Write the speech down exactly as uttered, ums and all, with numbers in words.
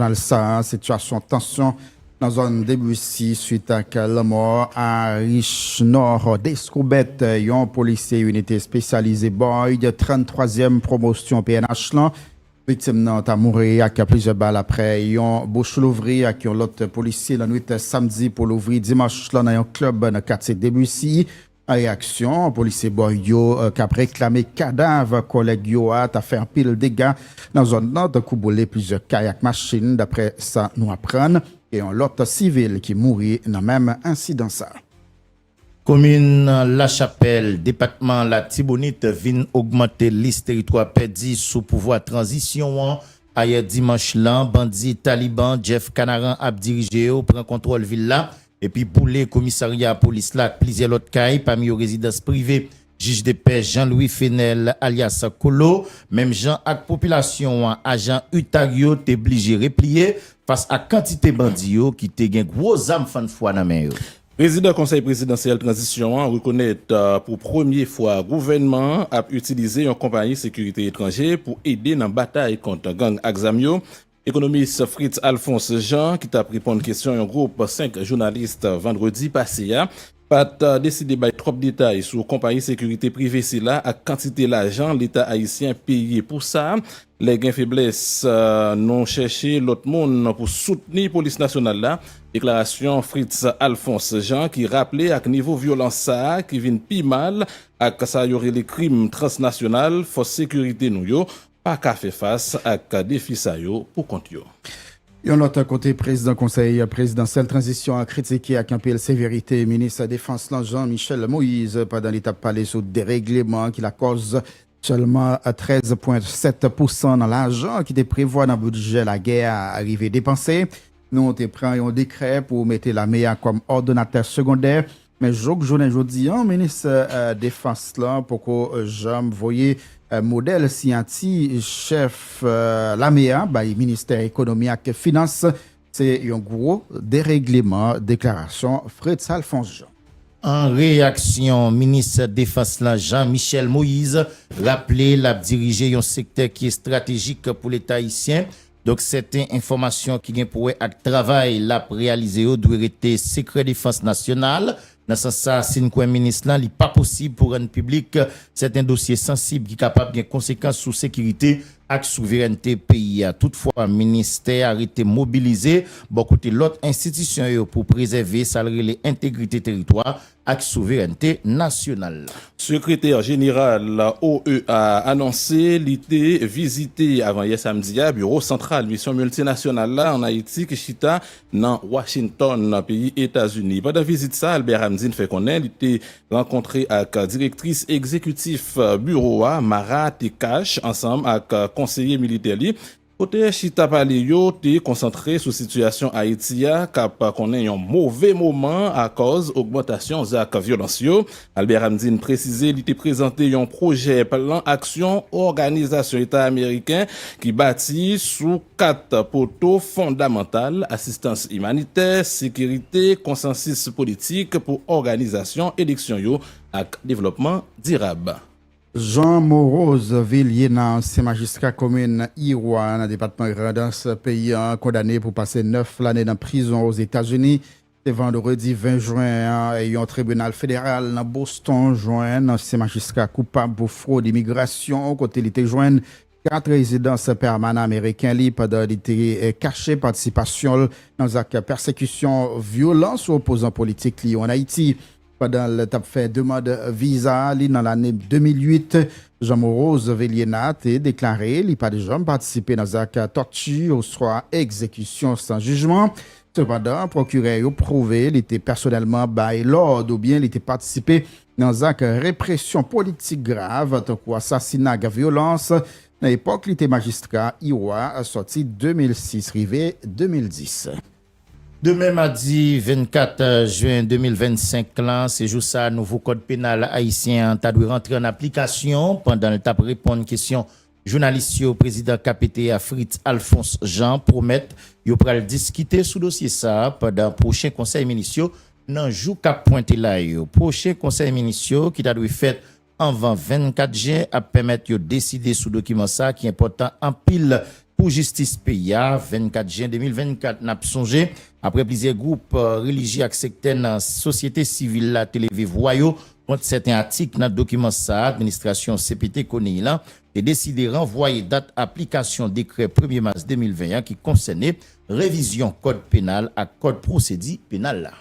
Jounal sa a, sitiyasyon tansyon nan zòn Debisi swit ak lanmò Arichnor Descoubert, yon polisye inite espesyalize Boyd, tranntwazyèm pwomosyon P N H lan. Viktim nan ta mouri ak plizyè bal apre yon bouch louvri ak yon lòt polisye nan nwit samdi pou louvri dimanch lan nan yon klèb nan katye Debisi. An reyaksyon, polisye Boyd yo, eh, k ap reklame kadav kòlèg yo a, ta fè anpil dega nan zòn nan, tankou boule plizyè kay ak machin, daprè sa nou aprann. Gen yon lòt sivil ki mouri nan menm ensidan sa. Komin Lachapèl, depatman Latibonit, vin ogmante lis teritwa pèdi sou pouvwa tranzisyon an. Ayè dimanch lan, bandi Taliban Jeff Kanaran ap dirije yo pran kontwòl vil la epi boule komisarya polis la ak plizyè lòt kay, pami yo rezidans prive jij de pè Jean Louis Fenel alyas Kolo. Menm jan ak popilasyon an, ajan UTAG yo te blije repliye fas ak kantite bandi yo ki te gen gwo zam fann fwa nan men yo. Prezidan Konsèy Prezidansyèl Tranzisyon an rekonèt, eh, pou premye fwa gouvènman an ap itilize yon konpayi sekirite etranje pou ede nan batay kont gang ak zam yo. Ekonomis Fritz Alphonse Jean, ki t ap reponn kesyon yon gwoup senk jounalis vandredi pase a, pa t deside bay twòp detay sou konpayi sekirite prive sila ak kantite lajan Leta ayisyen peye pou sa. Lè gen feblès, eh, nou chèche lòt moun pou soutni polis nasyonal la. Deklarasyon Fritz Alphonse Jean ki raple ak nivo vyolans sa a ki vin pi mal ak sa yo rele krim transnasyonal, fòs sekirite nou yo pa ka fè fas ak defi sa yo pou kont yo. Yon lòt kote, prezidan Konsèy Prezidansyèl Tranzisyon an kritike ak anpil severite minis defans lan Jean Michel Moïse pandan li t ap pale sou deregleman ki lakòz sèlman trèz pwen sèt pousan nan lajan ki te prevwa nan bidjè lagè a rive depanse. Nou te pran yon dekrè pou mete lame a kòm òdonatè segondè, men jouk jounen jodi an, minis, eh, defans lan poko, eh, janm voye, eh, modèl siyati chèf, eh, lame a bay ministè ekonomi ak finans. Se yon gwo deregleman, deklarasyon Fritz Alphonse Jean. An reyaksyon, minis defans lan Jean Michel Moïse raple l ap dirije yon sektè ki estratejik pou Leta ayisyen. Donk, sèten enfòmasyon ki gen pou wè ak travay l ap reyalize yo dwe rete sekrè defans nasyonal. Nan sans sa, si n kwè minis lan, li pa posib pou rann piblik sèten dosye sansib ki kapab gen konsekans sou sekirite ak souverènte peyi a. Toutfwa, ministè a rete mobilize bò kote lòt enstitisyon yo pou prezève sa l rele entegrite teritwa ak souverènte nasyonal la. Sekretè jeneral O E A anonse li te vizite avanyè samdi a biwo santral misyon miltinasyonal la ann Ayiti ki chita nan Washington, nan peyi Etazini. Pandan vizit sa, Albert Hamdin fè konnen li te rankontre ak direktris egzekitif biwo a, Mara Tekash, ansanm ak konseye militè li. Kote chita pale yo te konsantre sou sitiyasyon Ayiti a, k ap konnen yon move moman akòz ogmantasyon zak vyolans yo. Albert Hamdin presize li te prezante yon pwojè plan aksyon Òganizasyon Eta Ameriken ki bati sou kat poto fondamantal: asistans imanitè, sekirite, konsansis politik pou òganizasyon eleksyon yo ak devlòpman dirab. Jean Morose Viliena, ansyen majistra komin Iwa nan depatman Grandans peyi a, kondane pou pase nèf lane nan prizon Ozetazini. Se vandredi ven jen an, yon tribinal federal nan Boston jwenn ansyen majistra koupab pou fwod imigrasyon, kote li te jwenn kat rezidans pèmanan ameriken li pandan li te, eh, kache patisipasyon l nan zak pèsekisyon vyolan sou opozan politik li yo ann Ayiti. Pandan l t ap fè demann viza li nan lane de mil uit, Jean Morose Viliena te deklare li pa t janm patisipe nan zak tòti oswa egzekisyon san jijman. Sepandan, pwokirè yo pwouve li te pèsonèlman bay lòd oubyen li te patisipe nan zak represyon politik grav, tankou asasina ak vyolans, nan epòk li te majistra Iwa, sòti de mil sis rive de mil dis. Demen madi vennkat jen de mil vennsenk lan, se jou sa a nouvo kòd penal ayisyen an ta dwe rantre ann aplikasyon. Pandan l t ap reponn kesyon jounalis yo, prezidan K P T a, Fritz Alphonse Jean, pwomèt yo pral diskite sou dosye sa a pandan pwochen konsèy minis yo nan jou k ap pwente la yo. Pwochen konsèy minis yo, ki ta dwe fèt anvan vennkat jen, ap pèmèt yo deside sou dokiman sa a ki enpòtan anpil pou jistis peyi a, vennkat jen de mil vennkat. N ap sonje, apre plizyè gwoup, eh, relijye ak sektè nan sosyete sivil la te leve vwa yo kont sèten atik nan dokiman sa a, administrasyon C P T Conille lan te deside ranvwaye dat aplikasyon dekrè premye mas de mil ven an ki konsène revizyon kòd penal ak kòd pwosedi penal la.